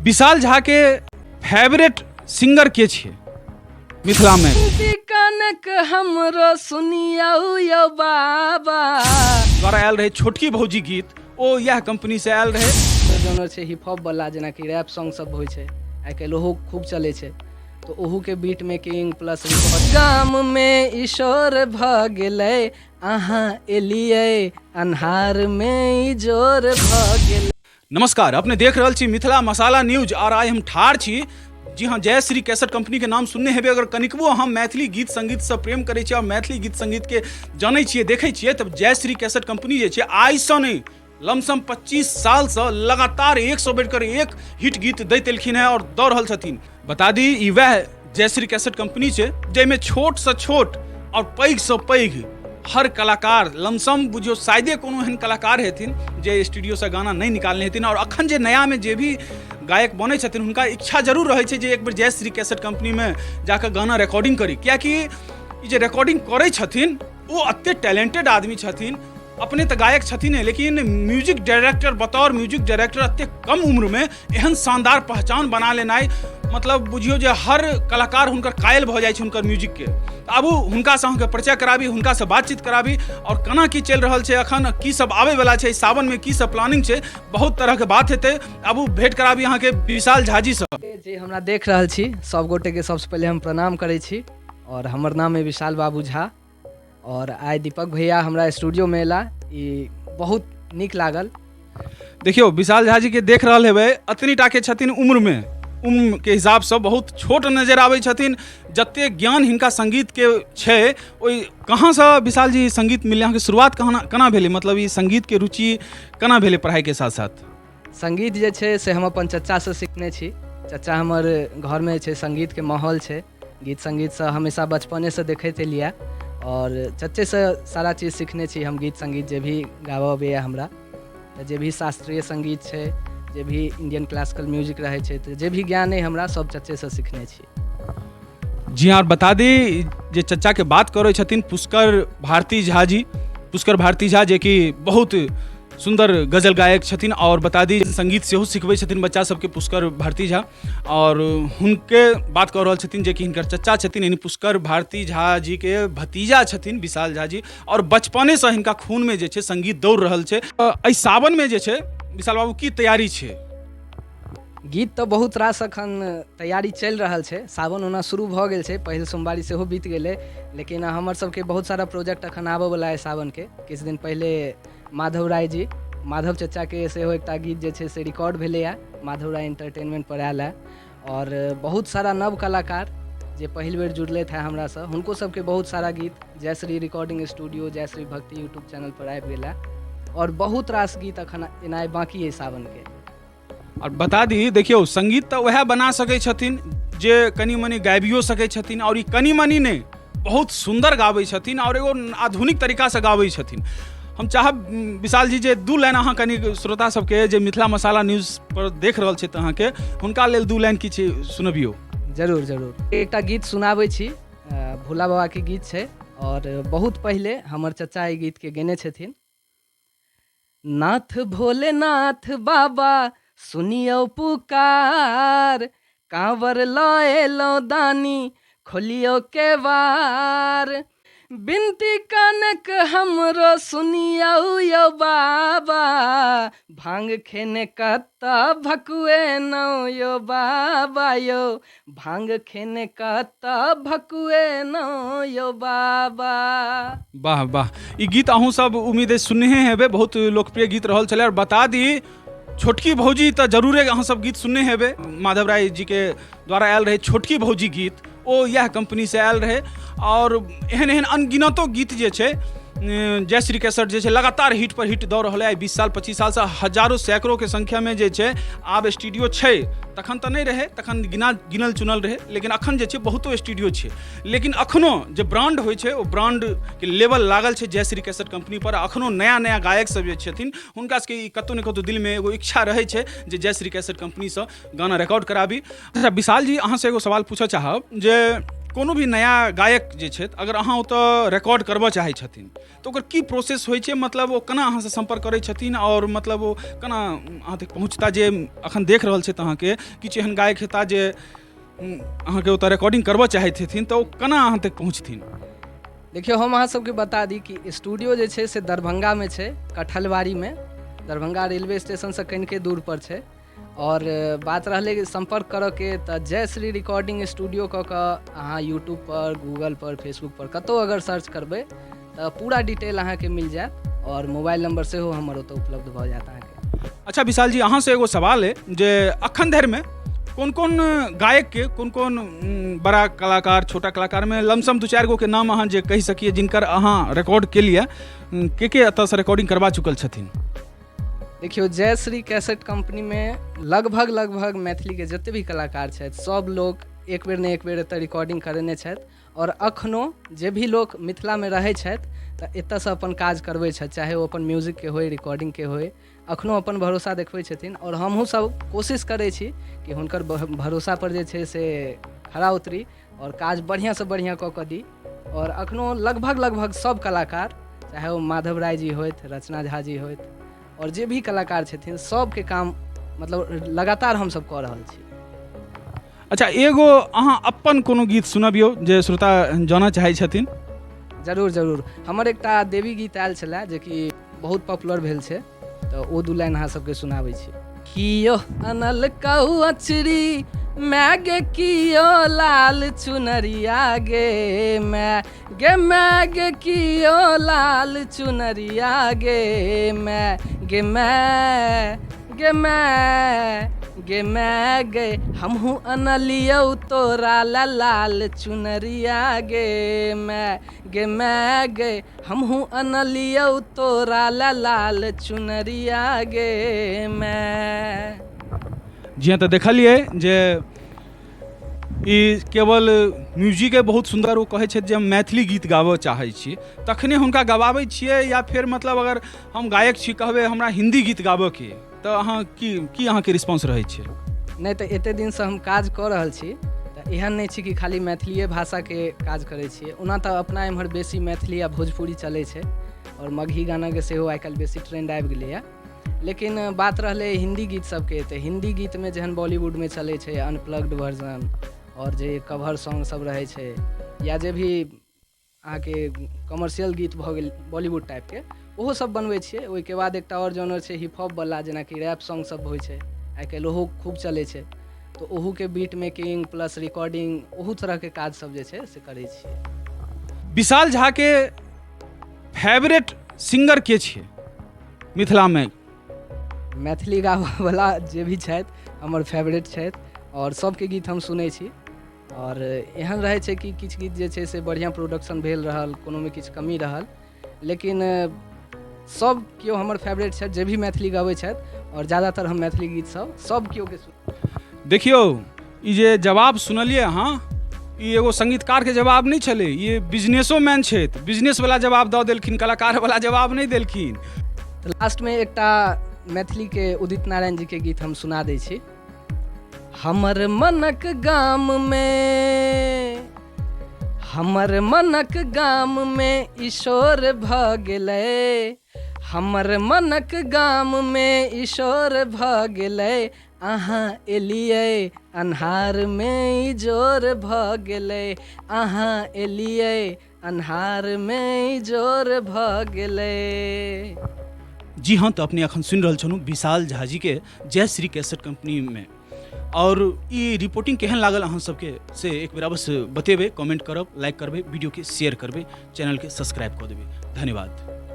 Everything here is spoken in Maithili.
विशाल झा के फेवरेट सिंगर के छै मिथिला में? कनक हमरो सुनियौ यौ बाबा द्वारा आयल रहे छोटकी भौजी गीत, ओ इएह कंपनी से आयल रहे। जनर छै हिप हॉप वाला, जेनाकि रैप सॉन्ग सब होइ छै आइ काल्हि, ओहो खूब चलै छै, तऽ ओहूके बीट मेकिंग प्लस रिकॉर्ड। गाममे ईश्वर भऽ गेलै, अहाँ एलियै अन्हारमे इजोर भऽ गेलै। नमस्कार, अपने देख रहल छी मिथिला मसाला न्यूज और आइ हम ठाढ़ छी, जी हाँ, जयश्री कैसेट कंपनी के नाम सुनने हेबै। अगर कनिकबो हम मैथिली गीत संगीत से प्रेम करै छी और मैथिली गीत संगीत के जानै छियै, देखै छियै, तब जयश्री कैसेट कंपनी जे छै आइसँ नहि, लमसम 25 सालसँ लगातार एक सौ बढ़िकर एक हिट गीत दैत एलखिन हेँ और दऽ रहल छथिन। बता दी, ई वएह जयश्री कैसेट कंपनी छै जाहिमे छोटसँ छोट और पैघसँ पैघ हर कलाकार, लमसम बुझियौ शायदे कोनो एहन कलाकार हेथिन जे स्टूडियोसँ गाना नहि निकालने हेथिन। और अखन जे नयामे जे भी गायक बनै छथिन, हुनका इच्छा जरूर रहै छै जे एक बेर जयश्री कैसेट कंपनीमे जाकऽ गाना रिकॉर्डिंग करी, कियाकि ई जे रिकॉर्डिंग करै छथिन ओ एते टैलेंटेड आदमी छथिन। अपने तऽ गायक छथिन, लेकिन म्यूजिक डायरेक्टर, बतौर म्यूजिक डायरेक्टर एते कम उम्रमे एहन शानदार पहचान बना लेनाइ, मतलब बुझियौ जे हर कलाकार हुनकर कायल भऽ जाइ छै हुनकर म्यूजिकके। तऽ आबू, हुनकासँ अहाँके परिचय कराबी, हुनकासँ बातचीत कराबी आओर केना की चलि रहल छै, अखन की सब आबैवला छै, सावनमे की सब प्लानिंग छै, बहुत तरहके बात हेतै। आबू, भेंट कराबी अहाँके विशाल झाजीसँ। जे हमरा देख रहल छी, सब गोटेके सबसँ पहिले हम प्रणाम करै छी और हमर नाम है विशाल बाबू झा और आइ दीपक भैया हमरा स्टूडियोमे एला, ई बहुत नीक लागल। देखियौ, विशाल झा जी के देख रहल हेबै, अतनी टाके छथिन उम्रमे, उम्रके हिसाबसँ बहुत छोट नजर आबै छथिन। जते ज्ञान हिनका संगीतके छै, ओहि कहाँसँ विशाल जी संगीत मिललै अहाँके? शुरुआत कहाँ केना भेलै? मतलब ई संगीतके रुचि केना भेलै पढ़ाइके साथ साथ? संगीत जे छै से हम अपन चचासँ सिखने छी। चचा हमर घरमे छै, संगीतके माहौल छै, गीत संगीतसँ हमेशा बचपनेसँ देखैत एलियै आओर चच्चेसँ सारा चीज सिखने छी हम। गीत संगीत जे भी गाबऽ अबैए हमरा, तऽ जे भी शास्त्रीय संगीत छै, जे भी इण्डियन क्लासिकल म्यूजिक रहै छै, तऽ जे भी ज्ञान अइ हमरा, सब चच्चेसँ सिखने छी। जी हाँ, बता दी जे चच्चाके बात करै छथिन पुष्कर भारती झा जी, पुष्कर भारती झा, जे कि बहुत सुन्दर गजल गायक छथिन और बता दी संगीत सेहो सिखबै छथिन बच्चा सबके पुष्कर भारती झा। और हुनके बात कऽ रहल छथिन जे कि हिनकर चच्चा छथिन, यानी पुष्कर भारती झा जी के भतीजा छथिन विशाल झा जी और बचपनेसँ हिनका खूनमे जे छै संगीत दौड़ रहल छै। एहि सावनमे जे छै विशाल बाबू, की तैयारी छै? गीत तऽ बहुत रास अखन तैयारी चलि रहल छै। सावन ओना शुरू भऽ गेल छै, पहिल सोमवारी सेहो बीत गेलै, लेकिन हमर सबके बहुत सारा प्रोजेक्ट अखन आबऽवला अइ सावनके। किछु दिन पहिले माधव राय जी, माधव चचाके सेहो एकटा गीत जे छै से रिकॉर्ड भेलैए, माधव राय एंटरटेनमेंट पर आयल है। आओर बहुत सारा नव कलाकार जे पहिल बेर जुड़लथि हेँ हमरासँ, हुनको सबके बहुत सारा गीत जयश्री रिकॉर्डिंग स्टूडियो, जयश्री भक्ति यूट्यूब चैनल पर आबि गेल है आओर बहुत रास गीत अखन एनाइ बाँकी अइ सावनके। आओर बता दी, देखियौ, संगीत तऽ उएह बना सकै छथिन जे कनि मनि गाबियो सकै छथिन आओर ई कनि मनि नहि, बहुत सुन्दर गाबै छथिन आओर एगो आधुनिक तरीकासँ गाबै छथिन। हम चाहब विशाल जी जे दू लाइन अहाँ कनि श्रोता सबके, जे मिथिला मसाला न्यूज पर देख रहल छथि अहाँके, हुनका लेल दू लाइन किछु सुनबियौ। जरूर जरूर, एकटा गीत सुनाबै छी। भोला बाबाके गीत छै आओर बहुत पहिले हमर चचा एहि गीतके गेने छथिन। नाथ भोलेनाथ बाबा सुनियौ पुकार, कांवर लऽ एलौं दानी खोलियौ केवार, बिनती कनक हमरो सुनियौ यौ बाबा, भांग खेने कतऽ भकुएनौ यौ बाबा यौ, भांग खेने कतऽ भकुएनौ यौ बाबा। वाह वाह, ई गीत अहूँ सब उम्मीद अछि सुनने हेबै, बहुत लोकप्रिय गीत रहल छलै। और बता दी, छोटकी भौजी तऽ जरूरे अहाँ सब गीत सुनने हेबै। माधव राय जी के द्वारा आयल रहै छोटकी भौजी गीत, ओ इएह कंपनीसँ आयल रहै। और एहन एहन अनगिनतो गीत जे छै जयश्री कैसेट जे छै लगातार हिट पर हिट दऽ रहल है। 20 साल 25 सालसँ हजारो सैकड़ोके संख्यामे जे छै आब स्टूडियो छै। तखन तऽ नहि रहै, तखन गिनल चुनल रहै, लेकिन अखन जे छै बहुतो स्टूडियो छै, लेकिन अखनो जे ब्रांड होइ छै ओ ब्रांडके लेवल लागल छै जयश्री कैसेट कंपनी पर। अखनो नया नया गायक सब जे छथिन, हुनका सबके ई कतहु ने कतहु दिलमे एगो इच्छा रहै छै जे जयश्री कैसेट कंपनीसँ गाना रिकॉर्ड कराबी। अच्छा विशाल जी, अहाँसँ एगो सवाल पूछऽ चाहब जे कोनो भी नया गायक जे छथि, अगर अहाँ ओतऽ रिकॉर्ड करबऽ चाहै छथिन तऽ ओकर की प्रोसेस होइ छै? मतलब ओ केना अहाँसँ सम्पर्क करै छथिन आओर मतलब ओ केना अहाँ तक पहुँचता? जे अखन देख रहल छथि अहाँके, किछु एहन गायक हेता जे अहाँके ओतऽ रिकॉर्डिंग करबऽ चाहैत हेथिन, तऽ ओ केना अहाँ तक पहुँचथिन? देखियौ, हम अहाँ सबके बता दी कि स्टूडियो जे छै से दरभंगामे छै, कटहलबाड़ीमे, दरभंगा रेलवे स्टेशनसँ कनिके दूर पर छै। आओर बात रहलै सम्पर्क करऽके, तऽ जय श्री रिकॉर्डिंग स्टूडियो कऽ कऽ अहाँ यूट्यूबपर, गूगलपर, फेसबुकपर कतहु अगर सर्च करबै तऽ पूरा डिटेल अहाँके मिल जायत आओर मोबाइल नंबर सेहो हमर ओतऽ उपलब्ध भऽ जायत अहाँके। अच्छा विशाल जी, अहाँसँ एगो सवाल अइ जे अखन धरिमे कोन कोन गायकके, कोन कोन बड़ा कलाकार, छोटा कलाकारमे लमसम दू चारि गोके नाम अहाँ जे कहि सकिए, जिनकर अहाँ रिकॉर्ड केलियै, के एतऽसँ रिकॉर्डिंग करबा चुकल छथिन? देखियौ, जय श्री कैसेट कम्पनीमे लगभग लगभग मैथिलीके जते भी कलाकार छथि, सब लोक एक बेर ने एक बेर एतऽ रिकॉर्डिंग करेने छथि आओर अखनो जे भी लोक मिथिलामे रहै छथि तऽ एतऽसँ अपन काज करबै छथि, चाहे ओ अपन म्यूजिकके होइ, रिकॉर्डिंगके होइ, अखनो अपन भरोसा देखबै छथिन। आओर हमहूँ सब कोशिश करै छी कि हुनकर भरोसापर जे छै से खरा उतरी आओर काज बढ़िआँसँ बढ़िआँ कऽ कऽ दी। आओर अखनो लगभग लगभग सब कलाकार, चाहे ओ माधव राय जी होथि, रचना झा जी होथि आओर जे भी कलाकार छथिन, सबके काम मतलब लगातार हमसब कऽ रहल छी। अच्छा, एगो अहाँ अपन कोनो गीत सुनबियौ जे श्रोता जानऽ चाहै छथिन। जरूर जरूर, हमर एकटा देवी गीत आयल छलए जेकि बहुत पॉपुलर भेल छै, तऽ ओ दू लाइन अहाँ सबके सुनाबै छी। कियो अनल कहू अचरी मैं गे, कियो लाल चुनरिया गे मैं, गे मैं गे, कियो लाल चुनरिया गे मैं, गे मैं, गे मैं, गे मैं गे, हमहूँ अनलियौ तोरा ला लाल चुनरिया गे मैं, गे मैं गे, हमहूँ अनलियौ तोरा ला लाल चुनरिया गे मैं। जी हाँ, तऽ देखलियै जे ई केवल म्यूजिके बहुत सुन्दर, ओ कहै छथि जे हम मैथिली गीत गाबऽ चाहै छी तखने हुनका गबाबै छियै, या फेर मतलब अगर हम गायक छी, कहबै हमरा हिन्दी गीत गाबऽके, तऽ अहाँ की की अहाँके रिस्पॉन्स रहै छै? नहि, तऽ एते दिनसँ हम काज कऽ रहल छी तऽ एहन नहि छै कि खाली मैथिलिए भाषाके काज करै छियै। ओना तऽ अपना एम्हर बेसी मैथिली आ भोजपुरी चलै छै आओर मगही गानाके सेहो आइ काल्हि बेसी ट्रेंड आबि गेलैए, लेकिन बात रहलै हिन्दी गीत सबके, तऽ हिन्दी गीतमे जेहन बॉलीवुडमे चलै छै अनप्लग्ड वर्जन आओर जे कवर सॉन्ग सब रहै छै या जे भी अहाँके कमर्शियल गीत भऽ गेल बॉलीवुड टाइपके, ओहो सब बनबै छियै। ओहिके बाद एकटा आओर जॉनर छै हिप हॉपवला, जेनाकि रैप सॉन्ग सब होइ छै, आइ काल्हि ओहो खूब चलै छै, तऽ ओहूके बीट मेकिंग प्लस रिकॉर्डिंग, ओहू तरहके काज सब जे छै से करै छियै। विशाल झाके फेवरेट सिंगर के छै मिथिलामे? मैथिली गाबऽवला जे भी छथि हमर फेवरेट छथि आओर सबके गीत हम सुनै छी। आओर एहन रहै छै कि किछु गीत जे छै से बढ़िआँ प्रोडक्शन भेल रहल, कोनोमे किछु कमी रहल, लेकिन सब केओ हमर फेवरेट छथि जे भी मैथिली गबै छथि आओर ज्यादातर हम मैथिली गीत सब सब केओके सुन। देखियौ, ई जे जवाब सुनलियै अहाँ, ई एगो संगीतकारके जवाब नहि छलै, ई बिजनेसो मैन छथि, बिजनेसवला जवाब दऽ देलखिन, कलाकारवला जवाब नहि देलखिन। तऽ लास्टमे एकटा मैथिलीके उदित नारायण जीके गीत हम सुना दै छी। हमर मनक गाममे, हमर मनक गाममे ईश्वर भऽ गेलै, हमर मनक गाममे ईश्वर भऽ गेलै, अहाँ एलियै अन्हारमे इजोर भऽ गेलै, अहाँ एलियै अन्हारमे इजोर भऽ गेलै। जी हाँ, तऽ अपने अखन सुनि रहल छलहुँ विशाल झा जी के जय श्री कैसेट कंपनीमे। आओर ई रिपोर्टिंग केहन लागल अहाँ सबके से एक बेर अवश्य बतेबै, कमेंट करब, लाइक करबै, वीडियोके शेयर करबै, चैनलके सब्सक्राइब कऽ देबै। धन्यवाद।